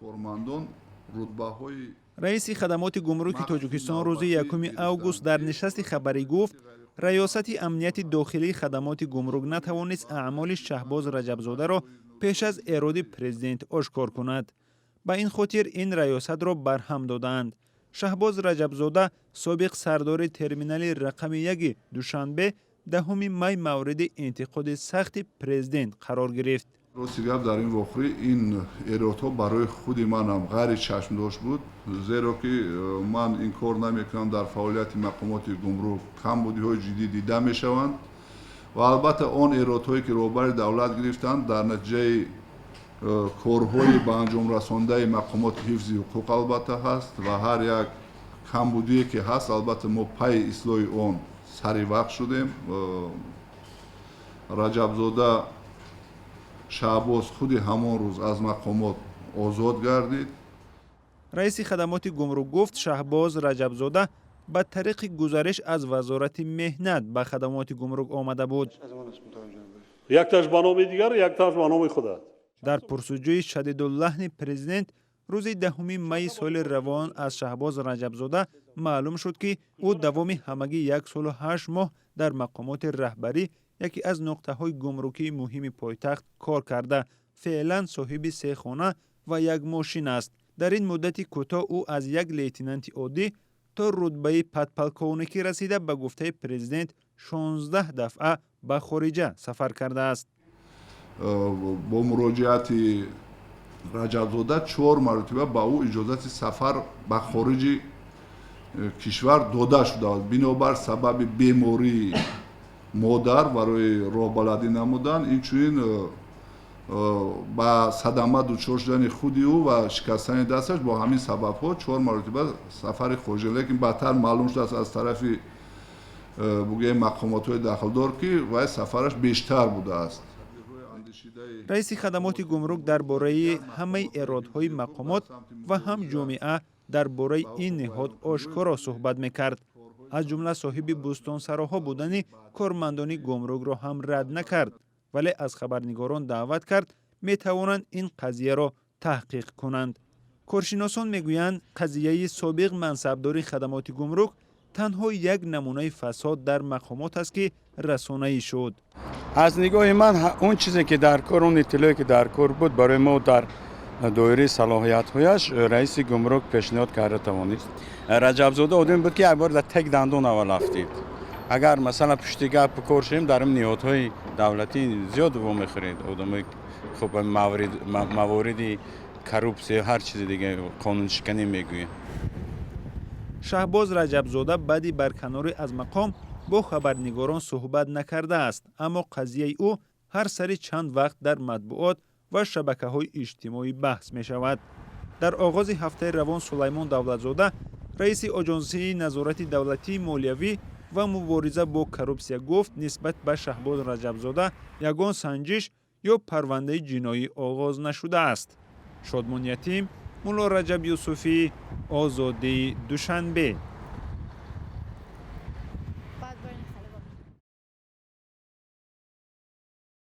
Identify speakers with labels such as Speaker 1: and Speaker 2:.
Speaker 1: Кормандон рутбаҳои
Speaker 2: Раиси хадамоти гумруки Тоҷикистон рӯзи 1 август дар нишасти хабарӣ гуфт, Раёсати амнияти дохилии хадамоти гумрук натавонист аъмоли Шаҳбоз Раҷабзодаро пеш аз эроди президент ошкор кунад. Ба ин хотир ин раёсатро барҳам додаанд. Шаҳбоз Раҷабзода, собиқ сардори терминали рақами яки Душанбе, 10 май мавриди интиқоди сахти президент қарор гирифт.
Speaker 1: Рости гап, дар ин вохӯрӣ ин эродҳо барои худи манам ғайри чашмдошт буд, зеро ки ман инкор намекунам, дар фаъолияти мақомоти гумрук камбудиҳои ҷиддӣ дида мешаванд ва албатта он эродҳое, ки роҳбари давлат гирифтанд, дар натиҷаи корҳои ба анҷом расондаи мақомоти ҳифзи ҳуқуқ албатта ҳаст ва ҳар як камбудие, ки ҳаст, албатта мо пайи ислоҳи он сари вақт шудем. Раҷабзода Шаҳбоз худи ҳамон рӯз аз мақомот озод гардид.
Speaker 2: Раиси хадамоти гумрук гуфт, Шаҳбоз Раҷабзода ба тариқи гузариш аз Вазорати меҳнат ба хадамоти гумрук омада буд.
Speaker 3: Якташ ба номи дигар, якташ ба номи худат.
Speaker 2: Дар пурсуҷӯи шадидуллаҳни президент рӯзи 10 майи соли равон аз Шаҳбоз Раҷабзода маълум шуд, ки ӯ давоми ҳамагӣ 1 солу 8 моҳ дар мақомоти раҳбарӣ яке аз нуқтаҳои гумрукии муҳими пойтахт кор карда, феълан соҳиби се хона ва як мошин аст. Дар ин муддати кӯтоҳ ӯ аз як лейтенанти оддӣ то рутбаи подполковникӣ расида, ба гуфтаи президент, 16 дафъа ба хориҷа сафар кардааст.
Speaker 1: Бо муроҷиати Раҷабзода чор маротиба ба ӯ иҷозати сафар ба хориҷи кишвар дода шудааст, бинобар сабаби бемории модар барои роҳбаладӣ намудан, инчунин ба садама дучор шудани худи ӯ ва шикастани дасташ. Бо ҳамин сабабҳо чор маротиба сафари хориҷа, лекин баъдтар маълум шудааст аз тарафи, бугӯем, мақомотҳои дахлдор, ки вай сафараш бештар будааст.
Speaker 2: Раиси хадамоти гумрук дар бораи ҳамаи эродҳои мақомот ва ҳам ҷомеа дар бораи ин ниҳод ошкоро суҳбат мекард. Аз ҷумла соҳиби бӯстонсароҳо будани кормандони гумрукро ҳам рад накард, вале аз хабарнигорон даъват кард, метавонанд ин қазияро таҳқиқ кунанд. Коршиносон мегӯянд, қазияи собиқ мансабдори хадамоти гумрук танҳо як намунаи фасод дар мақомот аст, ки расонаӣ шуд.
Speaker 4: Аз нигоҳи ман, он чизе, ки дар кор, он иттилое, ки дар кор буд барои мо, дар доираи салоҳиятҳояш раиси гумрук пешниҳод карда тавонист. Раҷабзода одаме буд, ки як бор дар тег дандон аввал афтид. Агар, масалан, пушти гап кор шавем, дар ниҳодҳои давлатӣ зиёд вомехӯред одамои хуб, мавориди коррупсия, ҳар чизи дига, қонуншиканӣ мегӯем.
Speaker 2: Шаҳбоз Раҷабзода баъди барканорӣ аз мақом бо хабарнигорон суҳбат накардааст, аммо қазияи ӯ ҳар сари чанд вақт дар матбуот ва шабакаҳои иҷтимоӣ баҳс мешавад. Дар оғози ҳафтаи равон Сулаймон Давлатзода, раиси Оҷонсии назорати давлатии молиявӣ ва мубориза бо коррупсия, гуфт, нисбат ба Шаҳбоз Раҷабзода ягон санҷиш ё парвандаи ҷиноӣ оғоз нашудааст. Шодмон Ятим, Мулло Раҷаб Юсуфӣ, Озодӣ, Душанбе.